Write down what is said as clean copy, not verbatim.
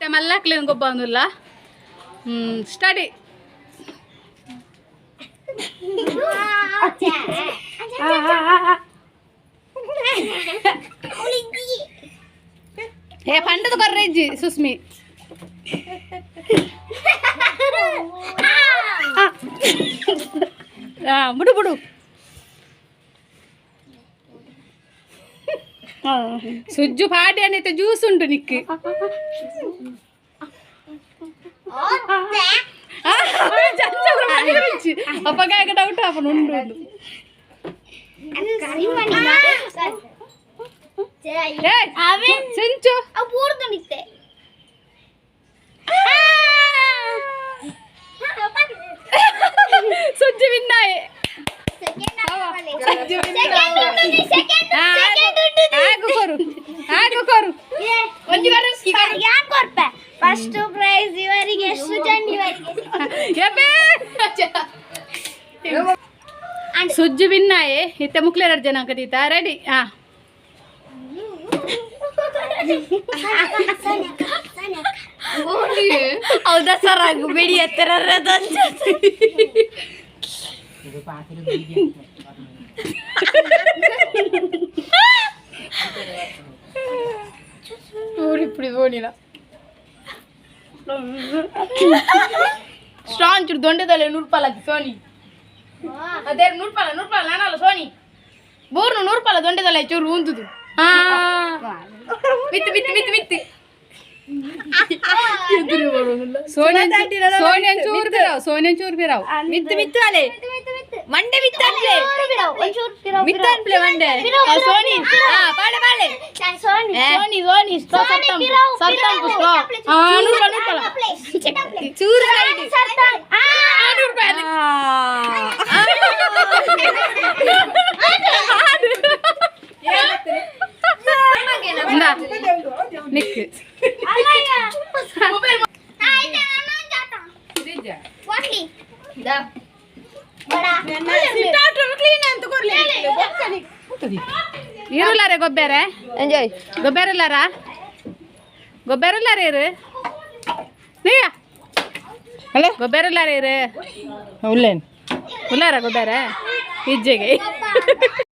ಮಲ್ಲಾಕ್ಲೇನು ಗೊಬ್ಬ ಅಂದುಲ್ಲ. Study. ಏ ಪಂಡದ ಕೊರ್ರೆಜ್ಜಿ ಸುಸ್ಮಿ. ಬಿಡು ಬಿಡು. ಸುಜ್ಜು ಪಾಡಿ ಅನ್ನೈತೆ ಜ್ಯೂಸ್ ಉಂಟು ನಿಕ್. ಅಪ್ಪಗ ಡೌಟ್ ಅಪ್ಪನ ಉಂಡು ಉಂಡು. ಸಿಂಚು ಸುಜ್ಜು ವಿನ್ನಾಯೆ. ಆಗು ಕೊರು ಆಗು ಕೊರು. ಫಸ್ಟ್ ಪ್ರೈಸ್ ಇವರಿಗೆ, ಎಷ್ಟು ಜನ ಇವರಿಗೆ. ಸುಜ್ಜು ಬಿನ್ನಾಯೆ ಇತ್ತೆ ಮುಕ್ಲೇರಡ್ ಜನ ಕದೀತ ರೆಡಿ. ಹಾ ಹೌದಾ ಸರ್, ಬಿಡಿ ಹತ್ತಿರ. இப்படி ಸೋನಿನ ಸ್ಟ್ರಾಂಗ್ ಚೂರು ದೊಂಡೆದಲ್ಲ 100 ರೂಪಾಯಿ ಸೋನಿ. ಅದೇ 100 ರೂಪಾಯಿ 100 ರೂಪಾಯಿ ನಾನಲ್ಲ ಸೋನಿ ಬೋರ್ನು 100 ರೂಪಾಯಿ ದೊಂಡೆದಲ್ಲ ಚೂರು ಉಂದುದು. ಮಿತ್ತು ಮಿತ್ತು ಮಿತ್ತು ಮಿತ್ತು. ಸೋನಿಯನ್ ಸೋನಿಯನ್ ಚೂರು ಬಿರಾವ್, ಸೋನಿಯನ್ ಚೂರು ಬಿರಾವ್. ಮಿತ್ತು ಮಿತ್ತು ಅಲೆ ಮಂಡೆ ಮಿತ್ತು ಅನ್ಲೆ ಮಿತ್ತು ಅನ್ಪ್ಲೆ ಮಂಡೆ. ಸೋನಿ. ಹಾ ಪಾಳೆ ಪಾಳೆ. ಸೋನಿ. ಸೋನಿ ಸೋನಿ ಸೋನಿ. ಸರ್ತಾಂಪು ಸ್ಲೋ. 100 ರೂಪಾಯಿ 100 ರೂಪಾಯಿ. ಚೂರು ಸೈಡ್. 100 ರೂಪಾಯಿ. ಇಂದಾ ನಿಕ್. ಇರುಲಾರೆ ಗೊಬ್ಬೆರೆ? ಎಂಜಾಯ್. ಗೊಬ್ಬೆರಲ್ಲಾರ ಗೊಬ್ಬೆರಲ್ಲಾರ ಇರು ನೀಯ. ಹಲೋ. ಗೊಬ್ಬೆರಲ್ಲಾರ ಇರು. ಉಲ್ಲೇನ್. ಉಲ್ಲಾರ ಗೊಬ್ಬೆರ ಇಜ್ಜೆಗೆ.